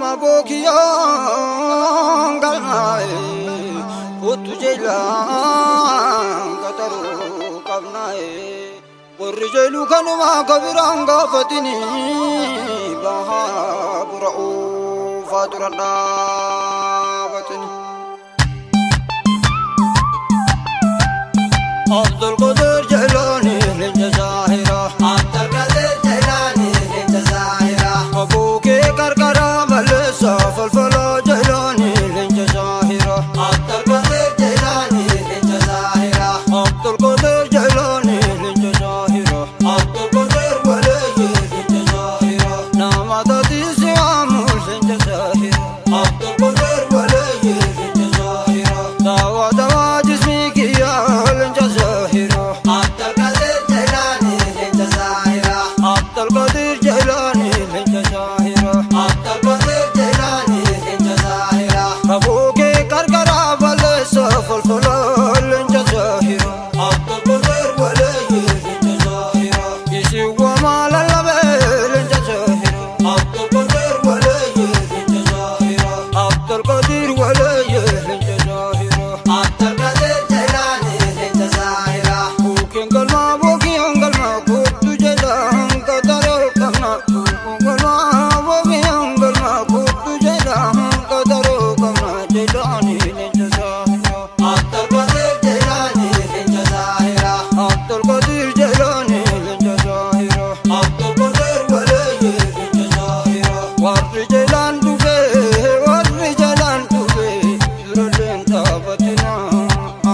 Galma bookiyaan galmaa'e kottu jeelaan qaxaruu qabnaa'e. Warri jeelu kanumaa kabiraan gaafatini bahaa bura'uufaa turan dhaabatini. Abdul Qadir Jailani leenca zaahira. Abdul Qadir Jailani leenca zaahira. Abuukee qarqara balleessa falfala Jailani leenca zaahira. Abdul Qadir Jailani leenca zaahira. Abdul Qadir Jailani leenca zaahira. Abdul Qadir waliyyi leenca zaahira. Nama taatisi waamu leenca zaahira. Abdul Qadir waliyyi leenca zaahira. Dawaa dawaa jismii kiyyaa leenca zaahira. Abdul Qadir Jailani leenca zaahira. Abdul Qadir Jailani leenca zaahira. Abdul Qadir Jailani leenca zaahira. Abuukee qarqara balleessa falfala leenca zaahira. Abdul Qadir waliyyi leenca zaahira. Isin wamaa lallabee leenca zaahira. Abdul Qadir waliyyi leenca zaahira. Abdul Qadir waliyyi leenca zaahira. Abdul Qadir Jailani leenca zaahira. Buukeen galmaa bookiyaan galmaa kottu jedhaan qaxaroo qabna. Buukeen galmaa bookiyaan galmaa kottu jedhaan qaxaroo qabna. Jailani leenca zaahira. Abdul Qadir Jailani leenca zaahira. Abdul Qadir Jailani leenca zaahira. Abdul Qadir waliyyi leenca zaahira. Warri jalaan dhufee warri jalaan dhufee duralleen dhaabatina.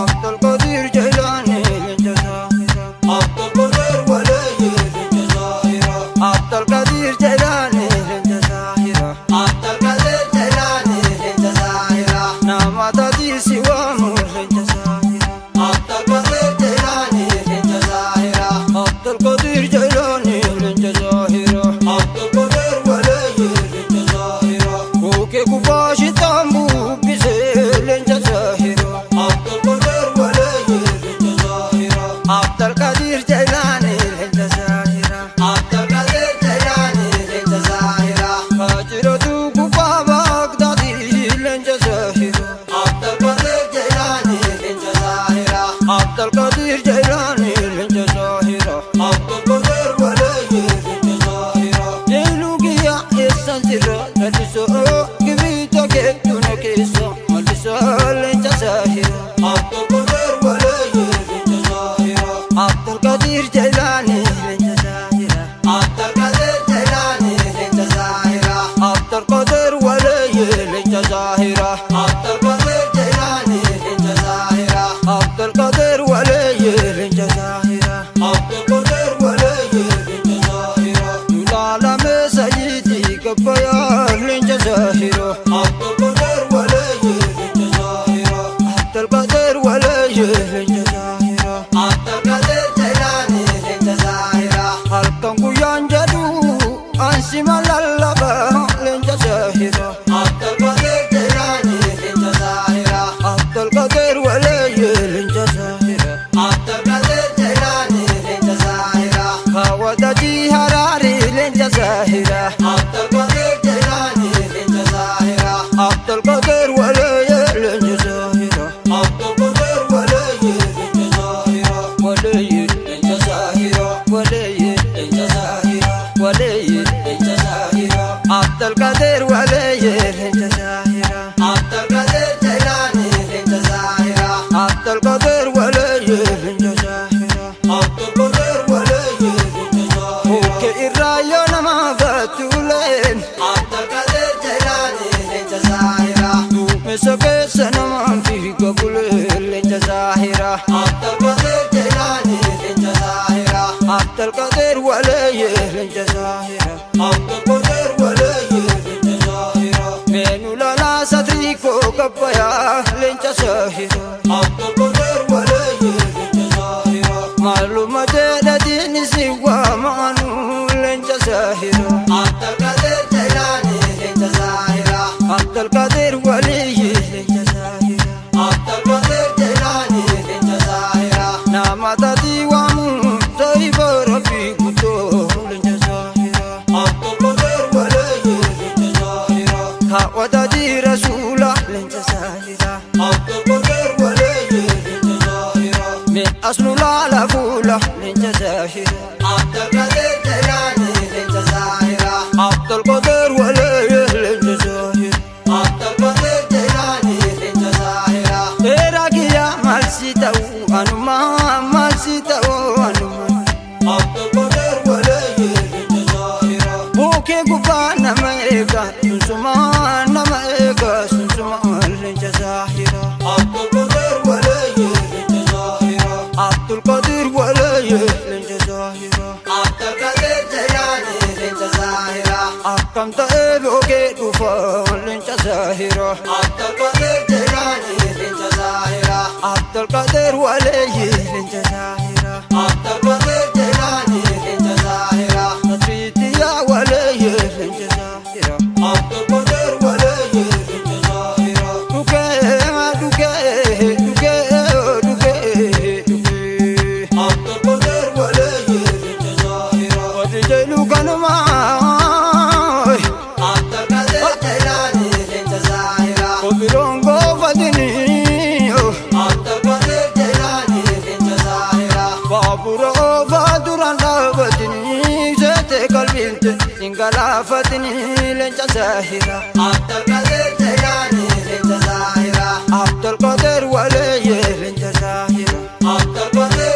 Abdul Qadir Jailani leenca zaahira. Abdul Qadir waliyyi leenca zaahira. Abdul Qadir Jailani leenca zaahira. Abdul Qadir Jailani leenca zaahira. Nama taatisi waamu leenca zaahira. Abdul Qadir Jailani leenca zaahira. Abdul Qadir Jailani leenca zaahira. Abdul Qadir waliyyi leenca zaahira. Buukee gubbaa shitaan bubbisee leenca zaahira. Abdul Qadir waliyyi leenca zaahira. Abdul Qadir Jailani leenca zaahira. Abdul Qadir Jailani leenca zaahira. Hajiratu gubbaa Baagdaadii leenca zaahira. Abdul Qadir Jailani leenca zaahira. Abdul Qadir Jailani leenca zaahira. Abdul Qadir waliyyi leenca zaahira. Jeeluu kiyya eessaan sirra lallisoo gibiita keettu na keessa mallisoo leenca zaahira. Abdul Qadir waliyyi leenca zaahira. Abdul Qadir Jailani leenca zaahira. Abdul Qadir Jailani leenca zaahira. Abdul Qadir waliyyi leenca zaahira. Abdul Qadir Jailani leenca zaahira. Abdul Qadir waliyyi leenca zaahira. Abdul Qadir waliyyi leenca zaahira. Laalame sayyidii gabbayaa leenca zaahira. Abdul Qadir waliyyi leenca zaahira. Abdul Qadir waliyyi leenca zaahira. Abdul Qadir Jailani leenca zaahira. Halkan guyyaan jedhu ansima lallaba leenca zaahira. Abdul Qadir Jailani leenca zaahira. Abdul Qadir waliyyi leenca zaahira. Abdul Qadir Jailani leenca zaahira. Hawadatii haraari leenca zaahira. Abdul Qadir Jailani leenca zaahira. Abdul Qadir waliyyi leenca zaahira. Abdul Qadir waliyyi leenca zaahira. Waliyyi Leenca zaahira. waliyyi Leenca zaahira. waliyyi Leenca zaahira. Abdul Qadir waliyyi leenca zaahira. Abdul Qadir Jailani leenca zaahira. Abdul Qadir waliyyi leenca zaahira. Abdul Qadir waliyyi leenca zaahira. Mukke irraa yoo nama batuuleen Abdul Qadir Jailani leenca zaahira. duumessa keessa namaan fiiga bulee leenca zaahira. Abdul Qadir Jailani leenca zaahira. Abdul Qadir waliyyi leenca zaahira. Abdul Qadir waliyyi leenca zaahira. Meenu lalaa satrii koo gabbayaa leenca zaahira. Abdul Qadir waliyyi leenca zaahira. Maaluma jedhaatiin si waamaanu leenca zaahira. Abdul Qadir Jailani leenca zaahira. Abdul Qadir waliyyi leenca zaahira. Abdul Qadir Jailani leenca zaahira. Nama taatii waamu saahiba rabbii guddoo leenca zaahira. Abdul Qadir waliyyi leenca zaahira. Zaahira, leenca Zaahira. Abdulqaadir Jaylaani leenca Zaahira. Abdulqaadir walee leenca Zaahira. Abdulqaadir Jaylaani leenca Zaahira. Dheeraa kiyyaa maal si ta'u anumaa, maal si ta'u anumaa. Abdulqaadir walee leenca Zaahira. Buukee gubbaa nama eega sunsumaa, nama eega sunsumaa, leenca Zaahira. Abdulqaadir walee leenca Zaahira. Abdulqaadir walee leenca Zaahira. Abdulqaadir Jaylaani leenca Zaahira. Akkam ta'ee bookee dhufa leenca Zaahira. Abdulqaadir Jaylaani leenca Zaahira. Abdulqaadir walee leenca Zaahira. Abdulqaadir Jaylaani leenca Zaahira. Nasriitiyaa walee leenca Zaahira. Abdulqaadir walee leenca Zaahira. Dhukee dhukee dhukee dhukee dhukee. Abdulqaadir walee leenca Zaahira. Wati jedhu kanumaa. Abdulqaadir Jaylaani leenca Zaahira. Obiroon goofatini. Abdulqaadir Jaylaani leenca Zaahira. Baabura oofaa duraan dhaabatini. Seete qalbiinte singalaafatini leenca Zaahira. Abdulqaadir Jaylaani leenca Zaahira. Abdulqaadir walee leenca Zaahira. Abdulqaadir.